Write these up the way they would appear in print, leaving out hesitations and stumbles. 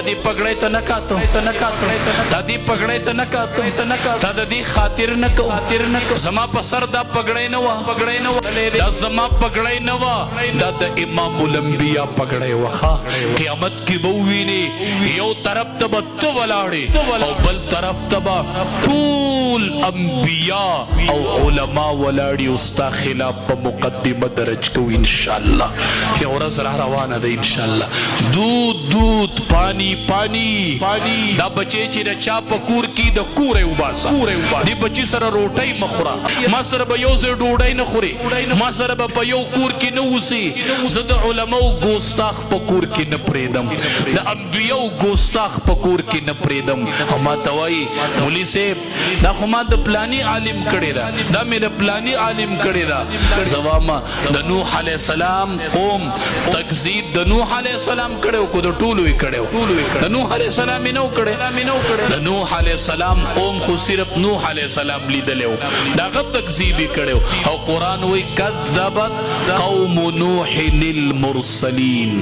دې پګړۍ ته نه کاته، تا دې پګړۍ ته نه کاته، تا د دې خاطر نه کو. زما په سر دا پګړۍ نه وه، دا زما پګړۍ نه وه، دا د امام الانبیا پګړۍ وه. ښه، قیامت کې به ووینې، یو طرف ته به ته ولاړې او بل طرف ته به ټول انبیا او علما ولاړي او ستا خلاف په مقدمه درج کوو ان شاء الله. یو ورځ را روانه ده ان شاء الله. دود دود، پانی پانی. دا بچی چې د چا په کور کې، د کوره وباسه. دې بچی سره روټۍ مه خوره، ما سره به یو ځای ډوډۍ نه خوري، ما سره به په یو کور کې نه اوسي. زه د علماو ګوستاخ په کور کې نه پرېږدم، د انبیاو ګوستاخ په کور کې نه پرېږدم. او ما ته وایي، مولوي صاحب، دا خو ما د پلانی عالم کړی ده، دا مې د پلانی عالم کړی ده. زه وایم، د نوح علیه السلام قوم تکذیب د نوح علیه السلام کړی او که د ټولو یې کړی؟ د نوح علیه السلام یې نه و کړی. د نوح علیه السلام قوم خو صرف نوح علیه السلام لیدلی و، د هغه تکذیب یې کړی. او قرآن وایي، کذبت قوم نوح المرسلین.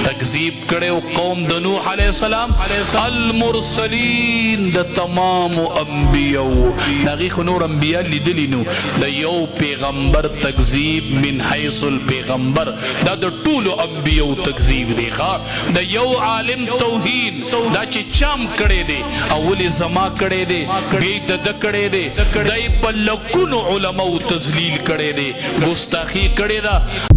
تکذیب کړی قوم د نوح علیه السلام المرسلین، د تمام انبیاو. هغې خو نور انبیا لیدلی نو. د یو پیغمبر تکذیب من حیث الپیغمبر، دا د ټولو انبیاو تکذیب دی. ښه، د یو عالم توهین دا چې چام کړی دی، اول زما کړی دی، بیا د ده کړی دی، دی په لکونو علماو تذلیل کړی دی، ګستاخي کړې ده.